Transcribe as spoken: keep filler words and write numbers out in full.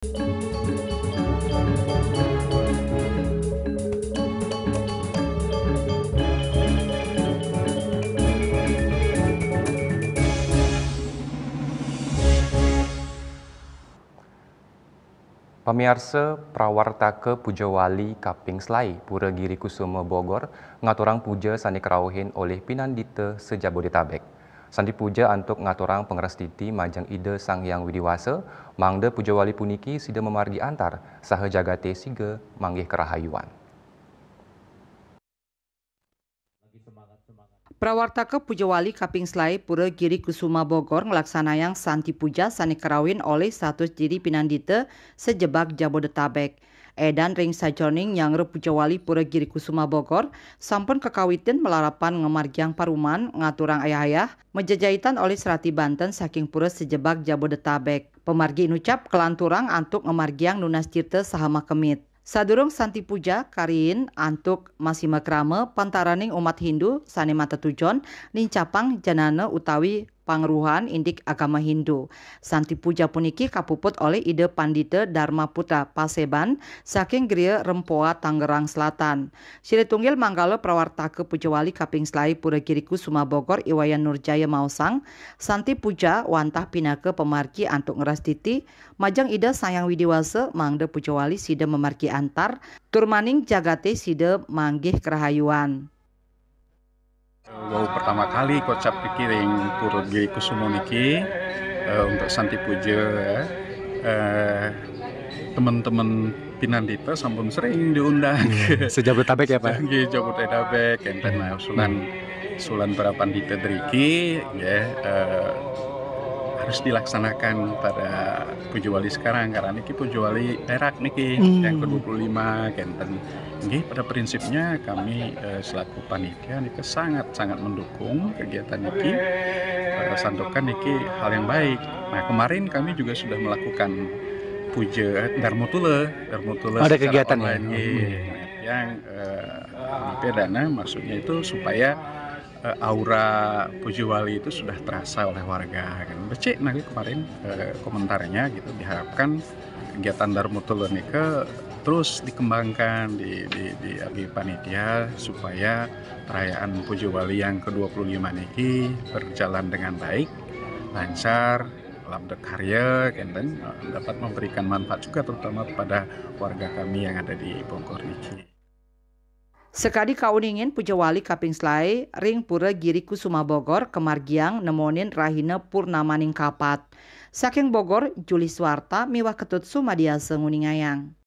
Pamiarsa, prawartaka Puja Wali kaping selaé Pura Giri Kusuma Bogor ngaturang puja sané karauhin olih pinandita sa-Jabodetabek. Santi puja antuk ngaturang pangrastiti majeng Ida Sang Hyang Widi Wasa, mangda Puja Wali puniki sida mamargi antar saha jagaté siga manggih karahayuan. Prawartaka Puja Wali kaping selaé Pura Giri Kusuma Bogor nglaksanayang santi puja sané karauhin olih satus diri pinandita sajebag Jabodetabek. Édan ring sajeroning nyanggra Puja Wali Pura Giri Kusuma Bogor sampun kakawitin malarapan ngamargiang paruman ngaturang ayah-ayah, majejaitan olih serati banten saking pura sajebag Jabodetabek. Pamargi inucap kalanturang antuk ngamargiang nunas tirta saha makemit. Sadurung santi puja kariin antuk masima krama pantaraning umat Hindu sané matetujon nincapang janana utawi pangruhan indik agama Hindu. Santi puja puniki kapuput olih Ida Pandita Dharma Putra Paseban saking Griya Rempoa, Tangerang Selatan. Silih tunggil manggala prawartaka Puja Wali kaping selaé Pura Giri Kusuma Bogor I Wayan Nurjaya maosang, santi puja wantah pinaka pamargi antuk ngrastiti majeng Ida Sang Hyang Widi Wasa mangda Puja Wali sida mamargi antar, tur maning jagaté sida manggih karahayuan. Wau pertama kali kocap niki ring Pura Giri Kusuma niki, eh, untuk santi puja, ya. Eh, teman-teman pinandita sampun sering diundang. Iya, se-Jabodetabek ya, Pak? Nggih, Jabodetabek, enten. Nah, usulan, usulan para pandita driki, ya, eh, harus dilaksanakan pada Puja Wali sekarang, karena niki Puja Wali perak niki, yang kedua puluh lima, kenten. Nggih, pada prinsipnya kami, eh, selaku panitia niki sangat-sangat mendukung kegiatan niki, eh, santukan niki hal yang baik. Nah, kemarin kami juga sudah melakukan puja Darmotula, Darmotula secara online, nggih. Ada kegiatan ya? Hmm. Yang, eh, dipidana, maksudnya itu supaya, eh, aura Puja Wali itu sudah terasa oleh warga, kan. Becik nanging kemarin, eh, komentarnya gitu, diharapkan kegiatan Darmotula nika terus dikembangkan di, di, di agi panitia supaya perayaan Puja Wali yang kedua puluh lima niki berjalan dengan baik, lancar, labda karya, kenten, eh, dapat memberikan manfaat juga terutama kepada warga kami yang ada di Bogor niki. Sakadi kauningin Puja Wali kaping selaé ring Pura Giri Kusuma Bogor kamargiang nemonin rahina purnamaning kapat. Saking Bogor, Juli Swarta miwah Ketut Sumadiasa nguningayang.